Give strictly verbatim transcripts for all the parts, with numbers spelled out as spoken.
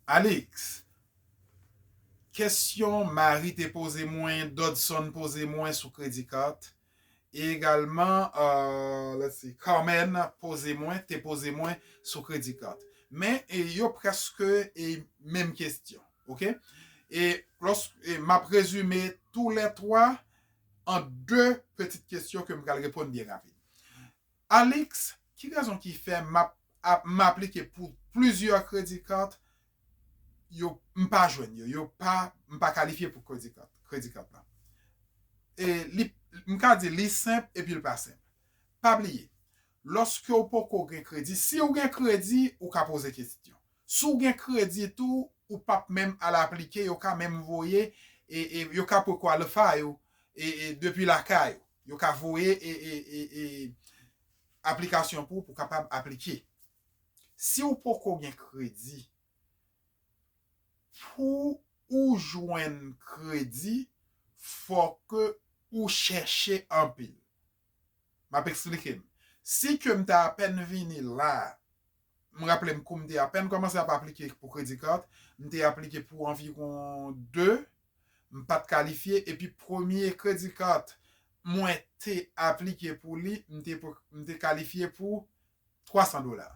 Alix, kesyon Marie te poze mwen, Dodson poze mwen sou kredi kat. E egalman, uh, let's see, Carmen poze mwen, te poze mwen sou kredi kat. Men e, yo prèske e, menm kesyon, ok? E lòs, e, m ap rezime tou lè twa an de pitit kesyon ke m pral reponn byen rapid. Alix, ki rezon ki fè m ap, ap, m aplike pou plizyè kredi kat, yo, m pa jwenn yo, yo pa, m pa kalifye pou kredi kat, kredi kat la. E li, m ka di li senp epi l pa senp. Pa bliye, lòske w poko gen kredi, si w gen kredi, ou ka poze kesyon. Si w gen kredi tou, ou p ap menm al aplike, yo ka menm voye, e, e yo ka pre-qualify ou, e, e depi lakay ou. Yo ka voye e, e, e, e aplikasyon pou ou, pou w kapab aplike. Si w poko gen kredi, pou ou jwenn kredi, fòk ou chèche anpil. M ap eksplike m. Si ke m te apèn vini la, m raple m kou m te apèn kòmanse ap aplike pou kredi kat, m te aplike pou anviwon de, m pa t kalifye, epi premye kredi kat mwen te aplike pou li, m te, m te kalifye pou twa san dola.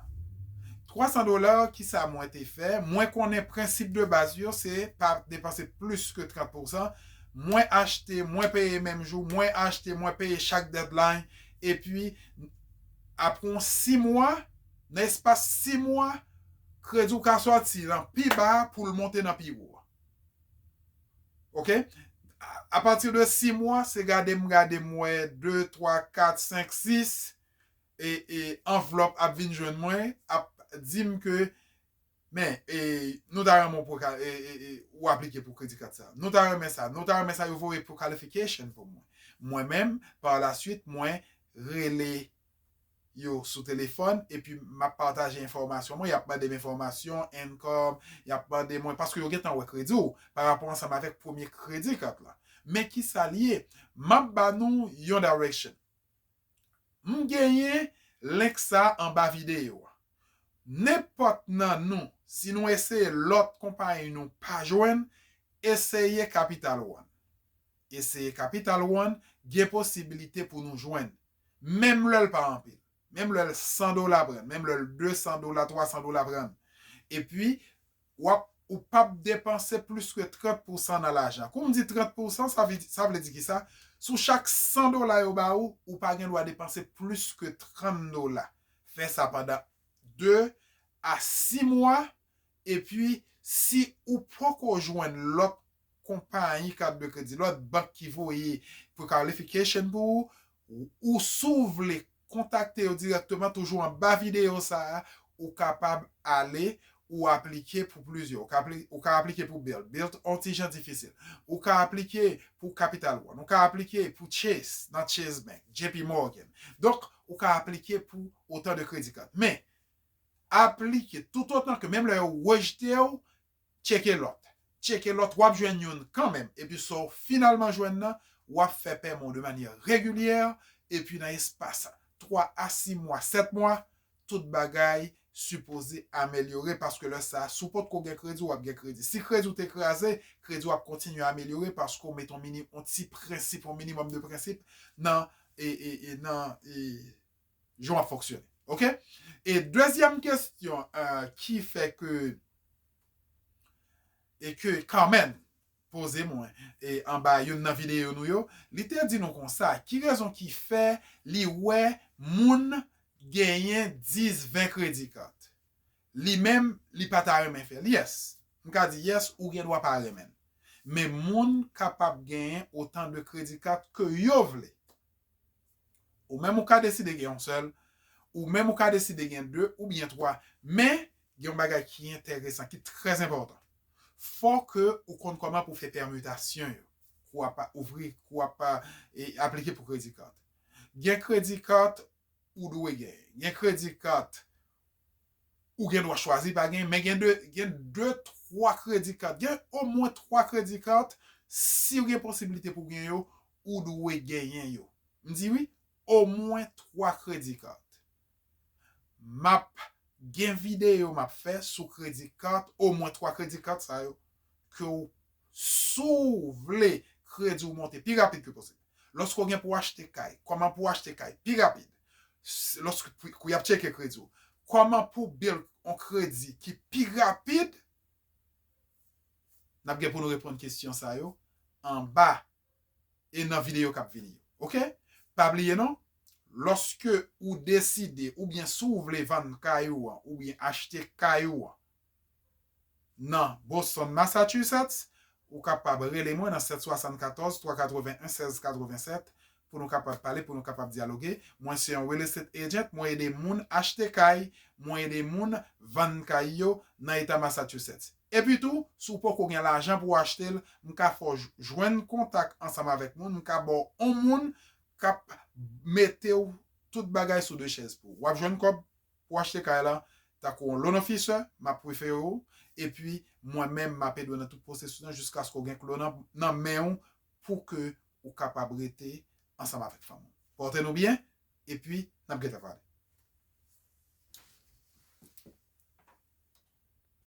Twa san dola, kisa mwen te fè? Mwen konnen prensip de baz yo, se pa depanse plis ke trant pousan. Mwen achte, mwen peye menm jou, mwen achte, mwen peye chak deadline, epi apre yon sis mwa, nan espas sis mwa, kredi w ka sòti nan pi ba pou l monte nan pi wo. Ok? A, apati de sis mwa, se gade m, gade m wè de, twa, kat, senk, sis, e, e anvlòp ap vin jwenn mwen, ap di m ke, men, e, nou ta renmen w pou ka, e, e, e, ou aplike pou kredi kat sa. Nou ta renmen sa. Nou ta renmen sa, yo voye pre-qualification pou mwen. Mwen menm, pa la swit, mwen rele yo sou telefòn, epi m ap pataje enfòmasyon mwen, y ap mande m enfòmasyon, income, y ap mande mwen, paske yo gentan wè kredi w, pa rapò ansanm avèk premye kredi kat la. Men kisa l ye? M ap ba nou yon direction. M genyen link sa anba videyo a. Nenpòt nan nou, si nou eseye lòt konpayi nou pa jwenn, eseye Capital One. Eseye Capital One, gen posibilite pou nou jwenn. Menm lè l pa anpil. Menm lè l san dola pran, menm lè l de san dola, twa san dola pran. Epi, w ap, ou p ap depanse plis ke trant pousan nan lajan. Kou m di trant pousan, sa vle, sa vle di kisa? Sou chak san dola yo ba ou, ou pa gen dwa depanse plis ke trant dola. Fè sa pandan de a sis mwa, epi si ou poko jwenn lòt konpayi kat de kredi, lòt bank ki voye pre-qualification pou ou, ou si w vle kontakte yo dirèkteman, toujou anba videyo sa a, ou kapab ale, ou aplike pou plizyè. Ou ka apli-, ou ka aplike pou Bilt. Bilt on ti jan difisil. Ou ka aplike pou Capital One. Ou ka aplike pou Chase, nan Chase Bank, J P Morgan. Donk, ou ka aplike pou otan de kredi kat. Men, aplike toutotan ke menm lè yo rejte w, tcheke lòt. Tcheke lòt, w ap jwenn youn kanmenm. Epi sa w finalman jwenn nan, w ap fè pèman w de manyè regilyè, epi nan espas twa a sis mwa, sèt mwa, tout bagay sipoze amelyore, paske lè sa a, si w potko gen kredi, w ap gen kredi. Si kredi w te kraze, kredi w ap kontinye amelyore paske w mete yon mini-, yon ti prensip, yon minimòm de prensip nan, e, e, e, nan, e, jan w ap fonksyone. Ok? E dezyèm kesyon, eh, ki fè ke, e ke Carmen poze mwen, e anba youn nan videyo nou yo, li te di nou konsa, ki rezon ki fè li wè moun genyen dis, ven kredi kat? Li menm, li pa ta renmen fè l. Yes, m ka di yes, ou gen dwa pa renmen l. Men moun kapab genyen otan de kredi kat ke yo vle. Ou menm ou ka deside gen yon sèl, ou menm ou ka deside gen de oubyen twa. Men, gen yon bagay ki enteresan, ki trè enpòtan. Fò ke ou konn kòman pou fè pèmitasyon yo. Kou w ap ouvri, kou w ap, e, aplike pou kredi kat. Gen kredi kat ou dwe genyen. Gen kredi kat ou gen dwa chwazi pa genyen, men gen de, gen de, twa kredi kat. Gen omwen twa kredi kat, si w gen posibilite pou gen yo, ou dwe genyen yo. M di wi, omwen twa kredi kat. M ap Gen videyo m ap fè sou kredi kat, omwen twa kredi kat sa yo, ke w, si w vle kredi w monte pi rapid ke posib. Lòske w gen pou w achte kay, kòman pou w achte kay pi rapid? Lòske pou y ap tcheke kredi w, kòman pou build yon kredi ki pi rapid? N ap gen pou nou reponn kesyon sa yo anba e nan videyo k ap vini yo. Oke? Pa bliye non, lòske ou deside oubyen si w vle vann kay ou an oubyen achte kay ou an nan Boston, Massachusetts, ou kapab rele mwen nan sèt swasannkatòz twa katrevenn en sèz katrevennsèt pou nou kapab pale, pou nou kapab dyaloge. Mwen se yon real estate agent, mwen ede moun achte kay, mwen ede moun vann kay yo nan eta Massachusetts. Epi tou, si w poko gen lajan pou w achte l, m ka fè w jwenn kontak ansanm avèk moun, m ka ba w yon moun k ap mete w tout bagay sou de chèz pou w. W ap jwenn kòb pou w achte kay la, tankou yon loan officer, m ap refere w, epi mwen menm m ap ede w nan tout pwosesis lan jiskaske w gen kle nan, nan men w pou ke ou kapab rete ansanm avèk fanmi w. Pòte nou byen, epi n ap gentan pale.